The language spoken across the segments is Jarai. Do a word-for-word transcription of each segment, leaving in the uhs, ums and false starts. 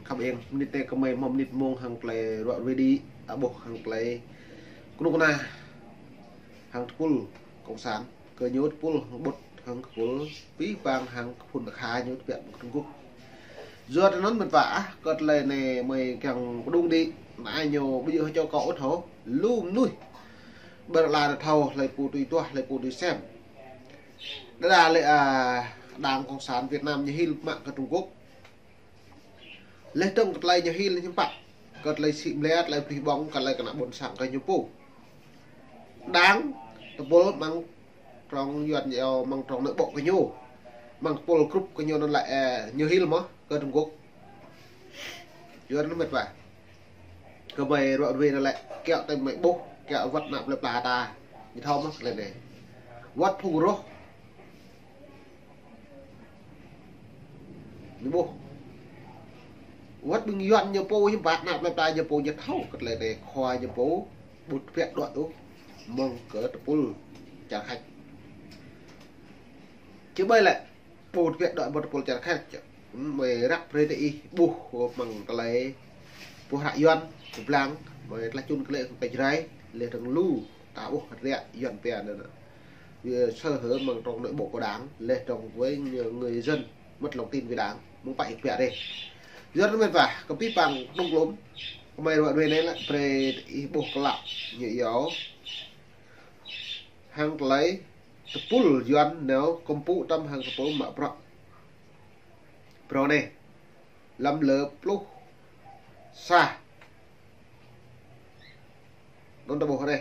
Khăp eng, mơnit anai kơmơi hmâo mơnit mông hăng tơlơi ruă ruê đĭ, ta ƀuh hăng tơlơi kơnuk kơna hăng tơpul cộng sản, kơ ñu tơpul hăng ƀut hăng tơpul pih pang hăng kơ phun akha ñu tơbiă Trung Quốc. Yua anŭn mơ̆n pă ah, kơ tơlơi anai mơi kiăng pơdŏng đĭ, anai ñu ƀu djơ̆ hơčô kâo ôh thâo, lu mơnuih ƀơi lŏn tơnah thâo, hlơi pô tui tuah, hlơi pô tui sem. Đơđa lĕ, a, Đảng Cộng sản Việt Nam ñu hil mă kơ Trung Quốc. Laih dơ̆ng kơ tơlơi ñu hil ñu pă, kơ tơlơi sĭ mlĕ, tơlơi plih ƀơ̆ng, kơ tơlơi kơnă ƀôn sang kơ ñu pô. Đảng tơpul mơ̆ng trong yuan yơh, mơ̆ng trong nội bộ kơ ñu, mơ̆ng tơpul grup kơ ñu anŭn lĕ, ơ, ñu hil mơ̆ kơ Trung Quốc. Yua anŭn mĕt wa. Kơmơi ruă ruê anŭn lĕ, kiaŏ tơmơi ƀuh, kiaŏ wơ̆t ană plơi pla ta. Ñu thâo mơ̆ tơlơi anai. Wơ̆t phung roh. Ñu ƀuh. Wơ̆t ƀing yuan ñu pô hiư̆m pă, ană plơi pla ñu pô ñu thâo kơ tơlơi anai, khua ñu pô ƀu tơbiă đuaĭ ôh mơ̆ng kơ tơpul čar Khač. Či ƀai lĕ, ƀu tơbiă đuaĭ mơ̆ng tơpul čar Khač. Mơi răk brơi tơ ih ƀuh mơ̆ng tơlơi pô hră yuan, pô blang, mơi tlaih čun kơ lĕ kơ Jrai, laih dơ̆ng lu, ta ƀuh hơdră yuan pia anŭn. Vì sơ hở mơ̆ng trong nội bộ của Đảng, laih dơ̆ng với người dân mất lòng tin với Đảng, mơ̆ng pă ih pia rĕ. Yua anŭn mĕt wa, kơ pih pang kơnung klôm, kơmơi ruă ruê anai lĕ, brơi ih ƀuh klă, ñu yơh. Hăng tơlơi tơpul yuan nao kơmpŭ tơm hăng tơpul mă bruă. Phrâo anai, lăm lơ pluh sa. Anŭn ta ƀuh anai.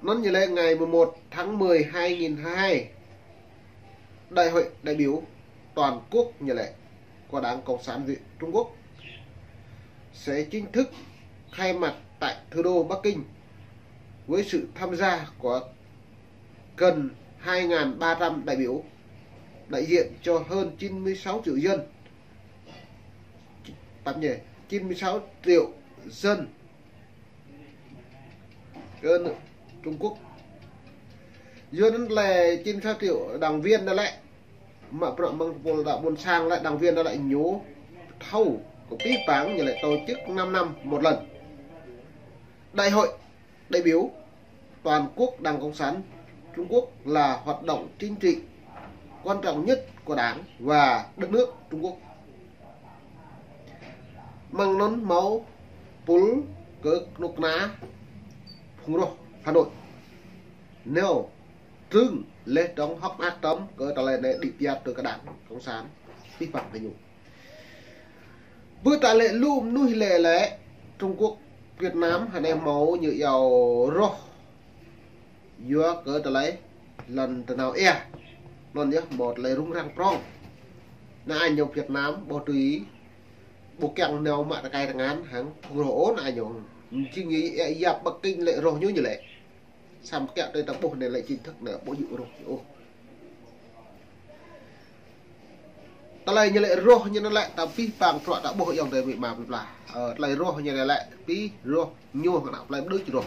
Anŭn ñu lĕ ngày mười một tháng mười hai nghìn hai mươi hai, Đại hội đại biểu toàn quốc ñu lĕ của Đảng Cộng sản Việt Trung Quốc sẽ chính thức khai mạc tại thủ đô Bắc Kinh với sự tham gia của gần hai ngàn ba trăm đại biểu, đại diện cho hơn chín mươi sáu triệu dân. Tăm nhé, chín mươi sáu triệu dân kơ Trung Quốc. Yua anŭn lĕ chín mươi sáu triệu đảng viên anŭn lĕ, mă bruă mơ̆ng tơpul đảng ƀôn sang lĕ, đảng viên anŭn lĕ ñu thâo kơ pih pang ñu lĕ tổ chức năm năm một lần. Đại hội đại biểu toàn quốc Đảng Cộng sản Trung Quốc là hoạt động chính trị quan trọng nhất của Đảng và đất nước Trung Quốc. Mơ̆ng anŭn hmâo tơpul kơ kơnuk kơna phung roh Hà Nội nao trưng laih dơ̆ng hơ̆k mơak tơm kơ tơlơi anai đĭ pơyơr tui kơ Đảng Cộng sản pih pang kơ ñu. Bơ ta lĕ lu mơnuih lĕ lĕ Trung Quốc, Việt Nam, hơnai hmâo ñu iâu roh. Yua kơ tơlơi lŏn tơnao ia. Anŭn yơh hmâo tơlơi rŭng răng prŏng. Anai ñu Việt Nam, ƀu tui, ƀu kiăng nao mă tơkai tơngan hăng phung roh ôh anai ñu. Jing ia, ia Bắc Kinh lĕ roh ñu ñu lĕ. Samơ̆ kiaŏ tơlơi ta ƀuh anai lĕ chính thức anai ƀu djơ̆ roh ñu ôh. Tơlơi ñu lĕ roh ñu anŭn lĕ ta pih pang truă ta ƀuh ayŏng adơi amĭ ama plơi pla. Ơ, tơlơi roh ñu anŭn lĕ pih roh ñu hăng ană plơi đôč roh.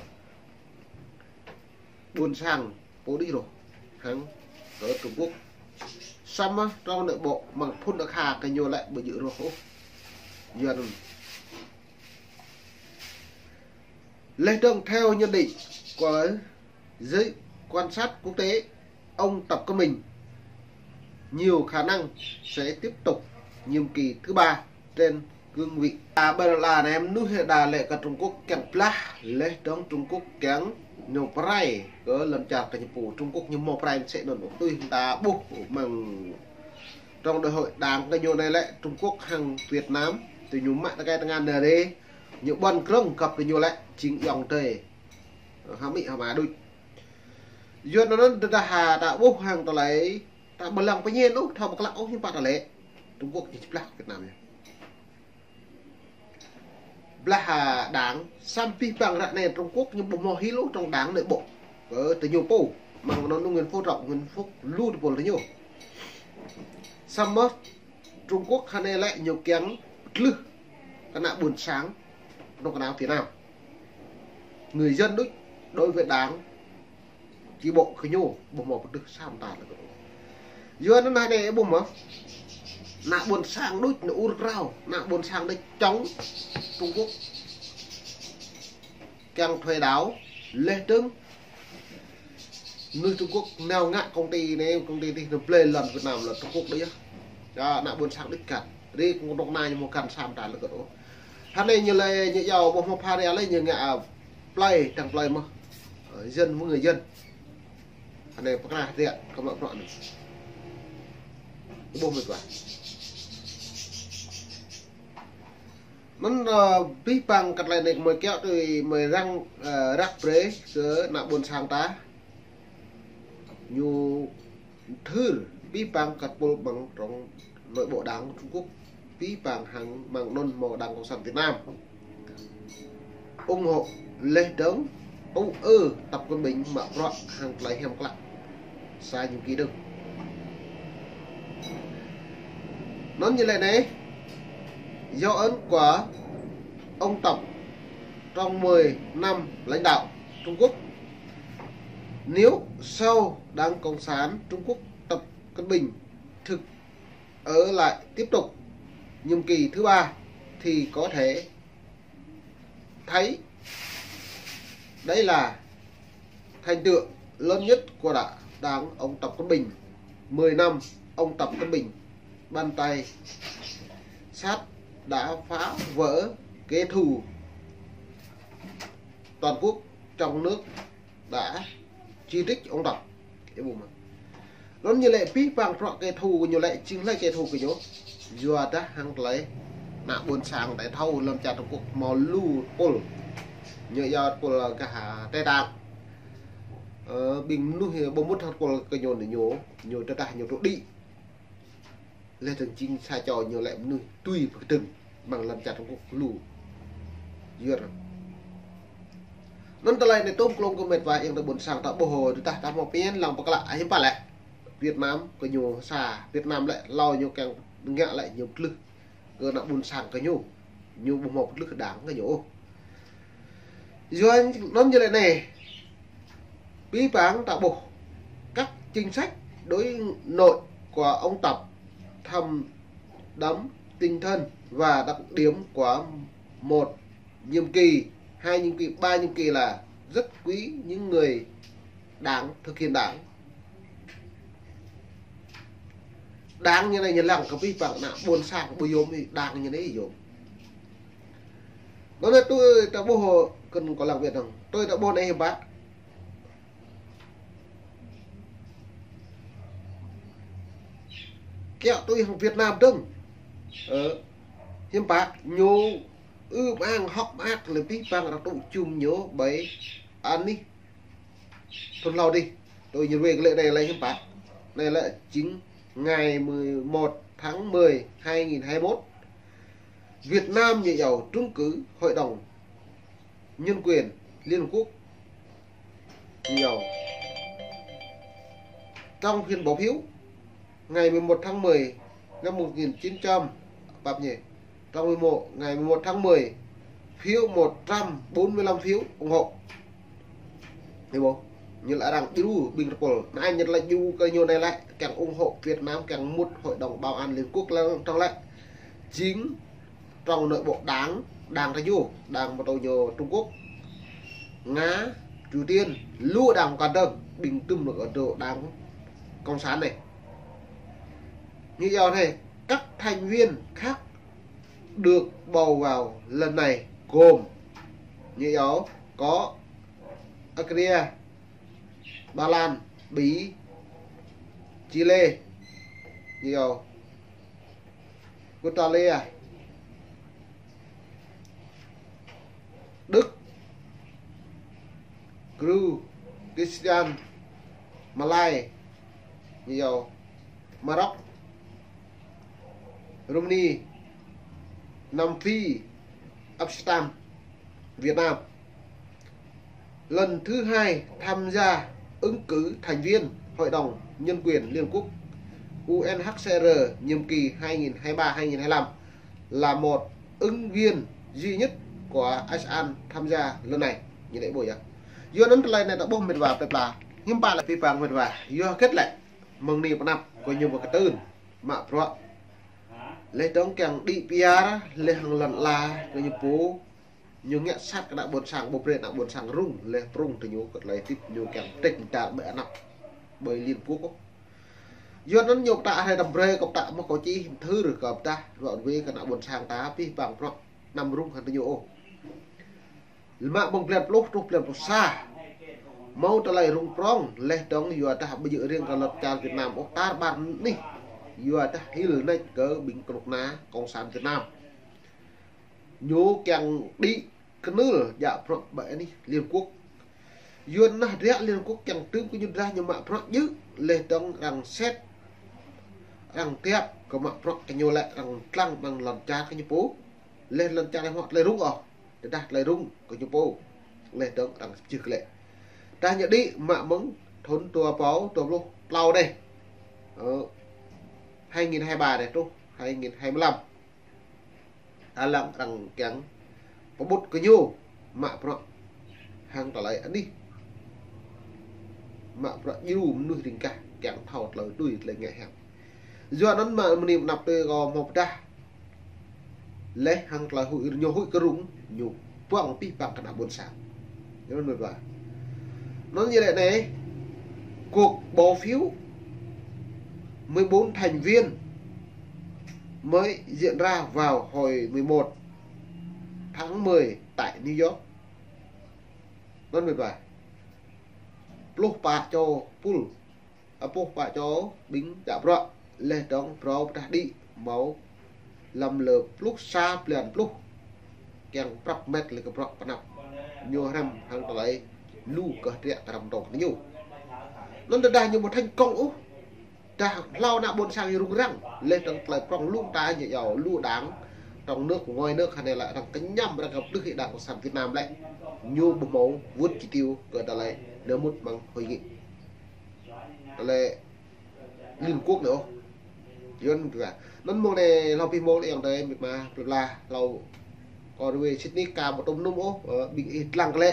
Ƀôn sang pô đôč roh. Hăng kơ Trung Quốc. Samơ̆ trong nội bộ mơ̆ng phun akha kơ ñu lĕ ƀu djơ̆ roh ôh. Yua anŭn. Laih dơ̆ng theo nhận định của giới quan sát quốc tế, ông Tập Cận Bình nhiều khả năng sẽ tiếp tục nhiệm kỳ thứ ba trên cương vị. A, ƀơi lŏn anai mơnuih đa lĕ kơ Trung Quốc kiăng blah, laih dơ̆ng Trung Quốc kiăng ñu pơrai kơ lŏn čar kơ ñu pô. Trung Quốc ñu hmâo pơrai mơsĕ anŭn. Tui ta ƀuh mơ̆ng trong đại hội đảng kơ ñu anai lĕ Trung Quốc hăng Việt Nam, tui ñu mă tơkai tơngan anai rê, ñu ƀuăn krơ̆ng găp kơ ñu lĕ jing ayŏng adơi hăng amĭ hăng ama đôč. Yua anŭn tơdah ta ƀuh hăng tơlơi, ta ƀu lăng pơñen ôh, thâo pơklă ôh hiư̆m pă tơlơi. Trung Quốc ñu či blah Việt Nam ñu. Blah, a, đảng, samơ̆ pih pang ră anai Trung Quốc ñu ƀu hmâo hil ôh trong đảng nội bộ. Kơ tơ ñu pô, mơ̆ng anŭn Nguyễn Phú Trọng, Nguyễn Phúc lu tơpul tơ ñu. Samơ̆ Trung Quốc hơnai lĕ ñu kiăng tlưh kơ ană ƀôn sang, kơnuk kơna Việt Nam. Người dân đôč đối với đảng, chi bộ kơ ñu, ƀu hmâo pơtưh sa mơta lĕ kơ ñu. Yua anŭn hơnai ƀu hmâo. Ană ƀôn sang đôč, ană ur krao, ană ƀôn sang đôč chống Trung Quốc. Kiăng thuê đảo, leh dơ̆ng mơnuih Trung Quốc nao ngă công ty anai, công ty tih anai blơi lŏn Việt Nam lŏn Trung Quốc đôč yơh. Yơh, ană ƀôn sang đôč găn. Ri kơnuk kơna ñu mơ̆ găn sa mơta lơ̆ gơ̆t ôh. Hơnai ñu lĕ ñu iâu ƀu hmâo pha ria lĕ ñu ngă, à, plơi, dăng plơi mơ̆. Ờ, dân với người dân. Hơnai pơkra ria kơ mă bruă anai. Ƀu hmâo mĕt wa. Anŭn, ơ, abih bang kơ tơlơi anai gơmơi kiaŏ tui gơmơi răng, ơ, răk brơi kơ ană ƀôn sang ta. Ñu thâo abih bang kơ tơpul amăng trong nội bộ Đảng Trung Quốc, abih bang hăng amăng anŭn hmâo Đảng Cộng sản Việt Nam ủng hộ leh dơ̆ng tŭ ư Tập Cận Bình mă bruă hăng tơlơi hiam klă sa nhiệm kỳ dơ̆ng. Anŭn ñu lĕ anai, dấu ấn của ông Tập trong mười năm lãnh đạo Trung Quốc. Nếu sau Đảng Cộng sản Trung Quốc Tập Cận Bình thực ở lại tiếp tục nhiệm kỳ thứ ba thì có thể thấy đây là thành tựu lớn nhất của đảng, đảng ông Tập Cận Bình. Mười năm ông Tập Cận Bình bàn tay sắt đã phá vỡ kẻ thù toàn quốc, trong nước đã chỉ trích ông Tập. Ơ, ƀu mơ̆. Anŭn ñu lĕ abih bang bruă kẻ thù ñu lĕ jing hlơi kẻ thù kơ ñu. Yua dah hăng tơlơi ană ƀôn sang ta thâo lŏn čar Trung Quốc hmâo lu tơpul. Ñu iâu tơpul gah Tây Tạng. Ơ, ƀing mơnuih ƀu mŭt hăng tơpul kơ ñu anai ñu, ñu tơdah ñu tŭ đĭ. Leh dơ̆ng jing sa čô ñu lĕ mơnuih tui pơkơdơ̆ng amăng lŏn čar Trung Quốc lu. Yua anŭn tơlơi anai tôm klông kơ mĕt wa ayŏng adơi ƀôn sang ta ƀuh tơdah ta hmâo pơmĭn lăng pơklă hiư̆m pă lĕ. Việt Nam kơ ñu sa, Việt Nam lĕ hlâo ñu kiăng ngă lĕ ñu glưh kơ ană ƀôn sang kơ ñu. Ñu ƀu hmâo glưh đảng kơ ñu ôh. Yua anŭn ñu lĕ anai, abih bang ta ƀuh các chính sách đối nội của ông Tập thâm đậm tinh thần và đặc điểm của một nhiệm kỳ, hai nhiệm kỳ, ba nhiệm kỳ là rất quý những người đảng, thực hiện đảng. Đảng ñu anai ñu lăng kơ abih bang ană ƀôn sang ƀu yôm đảng ñu anai yôm. Anŭn tui ta ƀuh kơ kơ lăng Việt Nam. Tui ta ƀuh anai hiư̆m pă. Kiaŏ tui hăng Việt Nam dơ̆ng. Ơ, hiư̆m pă ñu ư mơang hŏk mơak lĕ abih bang arăng tŭ jum ñu ƀơi anih thŭn hlâo dih. Tui ñu ruai kơ lĕ anai lĕ hiư̆m pă. Anai lĕ jing ngày mười một tháng mười hai nghìn hai mươi mốt. Việt Nam ñu iâu trúng cử Hội đồng Nhân quyền Liên Hợp Quốc. Ñu iâu trong phiên bỏ phiếu ngày mười một tháng mười năm một nghìn chín trăm, pap nhé. Trong mười một, ngày mười một tháng mười, phiếu một trăm bốn mươi lăm phiếu ủng hộ. Ơ ƀuh, ñu lĕ arăng djru ƀing tơpul. Anai ñu lĕ djru kơ ñu anai lĕ kiăng ủng hộ Việt Nam kiăng mŭt Hội đồng Bảo an Liên Hợp Quốc lăng trong lĕ. Jing trong nội bộ đảng, đảng ta ñu, đảng mơtô ñu Trung Quốc, Nga, Triều Tiên, lu đảng cộng sản dơ̆ng, ƀing tŭm nao kơ đảng cộng sản anai. Ñu iâu anai, các thành viên khác được bầu vào lần này gồm, ñu iâu có Algeria, Ba Lan, Bỉ, Chile, ñu iâu Italia, Đức, Kyrgyzstan, Malai, ñu iâu Maroc, Rumani, Nam Phi, Afghanistan, Việt Nam. Lần thứ hai tham gia ứng cử thành viên Hội đồng Nhân quyền Liên Hợp Quốc, U N H C R, nhiệm kỳ hai nghìn hai mươi ba hai nghìn hai mươi lăm, là một ứng viên duy nhất của ASEAN tham gia lần này. Ñu lĕ ƀuh yơh. Yua anŭn tơlơi anai ta ƀuh mĕt wa plơi pla. Hiư̆m pă lĕ abih bang mĕt wa. Yua hơget lĕ mơ̆ng anai pơ anăp kơ ñu ƀu kơtưn mă bruă Laih dơ̆ng kiăng đĭ piar, laih hăng lŏn ala kơ ñu pô, ñu ngă sat kơ ană ƀôn sang, ƀu brơi ană ƀôn sang rŭng, laih prŭng tơ ñu kơ tơlơi tĭp ñu kiăng pơtrĕč mơtar ƀơi anăp, ƀơi Liên Quốc ôh. Yua anŭn ñu pơtă hrơi đăm brơi, kơ pơtă mơ̆ kơ čih, mơthưr kơ pơtă, ruă ruê kơ ană ƀôn sang ta, pih pang prŏng, anăm rŭng hăng tơ ñu ôh. Lơmă mơ̆ng blan pluh truh blan pluh sa. Hmâo tơlơi rŭng prŏng, laih dơ̆ng yua dah ƀu djơ̆ riêng kơ lŏn čar Việt Nam ôh, tar ƀar anih. Yua dah hil nač kơ ƀing kơnuk kơna Cộng sản Việt Nam. Ñu kiăng đĭ kơnưl djă prŏng ƀơi anih Liên Quốc. Yua anŭn hơdră Liên Quốc kiăng tưm kơ ñu dah ñu mă prŏng djơ̆, laih dơ̆ng arăng sĕt, arăng tiăp kơ mă prŏng kơ ñu lĕ arăng tlăng ƀơi lŏn čar kơ ñu pô. Laih lŏn čar hmâo tơlơi rŭng ôh. Tơdah tơlơi rŭng kơ ñu pô, laih dơ̆ng arăng čih kơ lĕ. Tơdah ñu đĭ mă mơ̆ng thŭn dua rơbâo dua pluh klâo dêh. Ơ, hai nghìn hai ba dêh truh hai nghìn hai mươi lăm. Alăng arăng kiăng pơƀut kơ ñu mă prŏng hăng tơlơi anih. Mă prŏng djru mơnuih ring gah kiăng thâo tơlơi tui tơlơi ngă hăng. Yua anŭn mơ̆ mơni mơnăp tui kơ hmâo pơdah. Laih hăng tơlơi huĭ ñu huĭ kơ rŭng, ñu buăng pih pang kơ ană ƀôn sang. Anŭn mơ̆ ƀă. Anŭn ñu lĕ anai, cuộc bỏ phiếu mười bốn thành viên mới diễn ra vào hồi mười một tháng mười tại New York. Anŭn mơ̆ ƀă. Pluh pă čô pul, ơ, pluh pă čô ƀing djă bruă, laih dơ̆ng phrâo pơdah đĭ hmâo lăm lơ pluh sa blan pluh. Kiăng prăp met lĕ kơ bruă pơanăp. Ñu hrăm hăng tơlơi lu kơ hơdră kơ răm tŏng kơ ñu. Anŭn tơdah ñu ƀu thành công ôh. Dah hlâo ană ƀôn sang ñu rŭng răng, laih dơ̆ng tơlơi prŏng lŭng ta ñu yua lu đảng, trong nước ngoài nước hơnai lĕ arăng kơñăm arăng kơ pơdưh đảng Cộng sản Việt Nam lĕ. Ñu ƀu hmâo vượt chỉ tiêu kơ tơlơi nơ mŭt mơ̆ng hội nghị. Tơlơi Liên Quốc anai ôh. Yua anŭn kơ. Anŭn mơ̆ng anai hlâo pih mơ̆ng anai yơh tơlơi mĭt ma, plơi pla, hlâo kơ ruê Sydney ka ƀu tŭm nŭm ôh, ơ, ƀing ih tlăng kơ lĕ.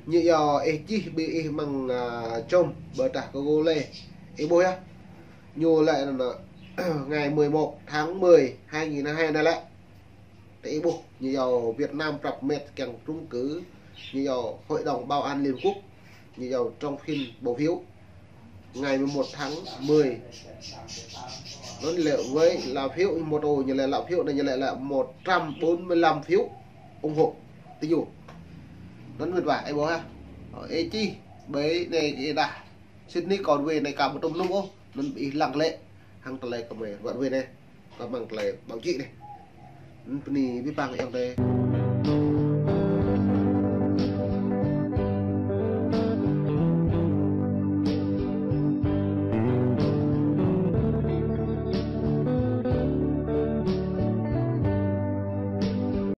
Ñu yua ih čih ƀing ih mơ̆ng, ơ, čom, ƀôdah kơ Google. Ih ƀuh yơh. Ñu lĕ anŭn, ngày mười một tháng mười hai nghìn hai mươi hai anai lĕ. Tơ ih ƀuh, ñu yua Việt Nam prăp met kiăng trúng cử, ñu yua Hội đồng Bảo an Liên Quốc, ñu yua trong phiên bỏ phiếu ngày mười một tháng mười. Anŭn lĕ với lá phiếu một ô, ñu lĕ lá phiếu anai ñu lĕ là một trăm bốn mươi lăm phiếu ủng hộ tơ ñu. Anŭn mĭt wa, ih ƀuh hă. Ơ, ih čih, ƀơi anai kơ ih dah. Sydney kơ ruê anai ka ƀu tŭm nŭm ôh, anŭn ih lăng kơ lĕ. Hăng tơlơi kơ mơi, ruă ruê anai. Kơ mơ̆ng tơlơi báo chí anai. Anŭn bơni pih pang ayŏng adơi.